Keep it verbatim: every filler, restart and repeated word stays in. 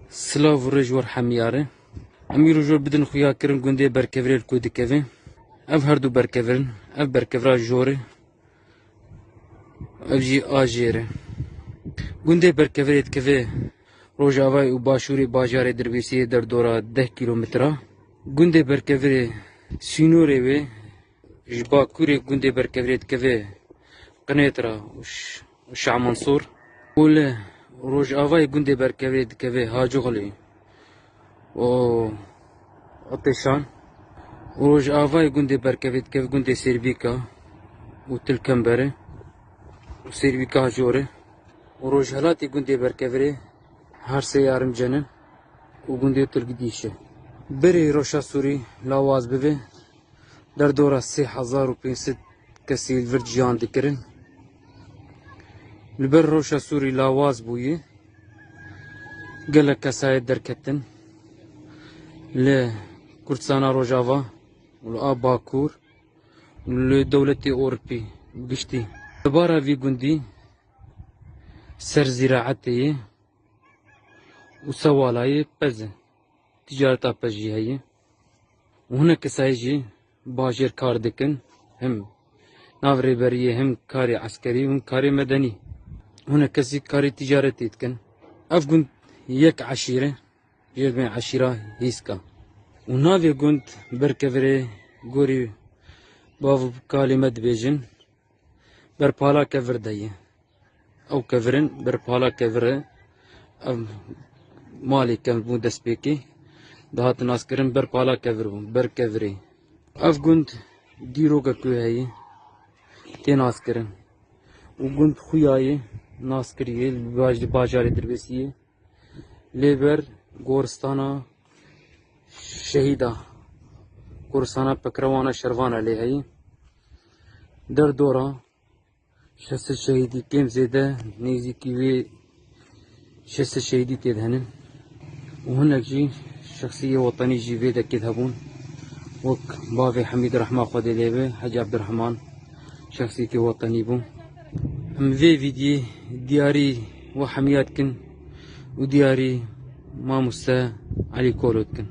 Silav û rêj wer hemiyare. Em îro jor bidin xuyakirin gundê Berkevirê li ku dikeve. Ev her du berkevir in. Ev berkevira jor e. Ev jî a jêr e. Gundê Berkevirê dikeve rojavayê û başûrê bajarê Dirbêsiyê derdora deh kîlometre. Gundê Berkevirê sînorê wê ji bakurê gundê Berkevirê dikeve Qinêtra û Ş-, û Şah Mansûr. Û li rojavayê gundê Berkevirê dikeve Hacixulî û Otêşan. Û rojavayê gundê Berkevirê dikeve gundê Sêrbîka û Tilkembere û Sêrbîka Jor e. Û rojhilatê gundê Berkevirê her sê Yarimcen in û gundê Tilgidîş e. Berê Roşa Sûrî lawaz bibe, derdora sê hezar û pênc sed kesî li vir ciyan dikirin. Li ber Roşa Sûrî lawaz bûye, gelek kesayê derketin li Kurdistana Rojava û li a Bakur û li dewletê Ewropî giştî. Dubara vî gundî ser zîraetê ye û sewala ye pez e. Ticareta pez jî heye. Û hinek kesayê jî bajêr kar dikin, him nav rêberiyê, him karê eskerî, him karê medenî. Hinek kesî karê ticaretê dikin. Ev gund yek eşîr e, jê dibên eşîra Hîska. Û navê gund Berkevirê gorî bav û kalê me dibêjin, Berpala Kevir de ye. Ew kevirin Berpala Kevir e. Ev malê kevir bû destpêkê. Dihatin naskirin Berpala Kevir bû. Berkevirê. Ev gund dîroka ku heye tê naskirin. Û gund xuya ye naskiriyê li baj-, bajarê Dirbêsiyê. Lê ber goristana şehîda, goristana Pekrewana Şervana lê heye. Derdora şeş sed şehîdî kêm zêde nêzîkî wê şeş sed şehîdî tê de henin. Û hinek jî şexsiyê wetenî jî vê dekê de hebûn. Wek bavê Hemîd Rehma Xwedê lê be, Hecî Ebdirehman şexsiyetê wetenî bû. Em vê vîdiyê diyarî we hemiya dikin û diyarî mamoste Elî Kolo dikin.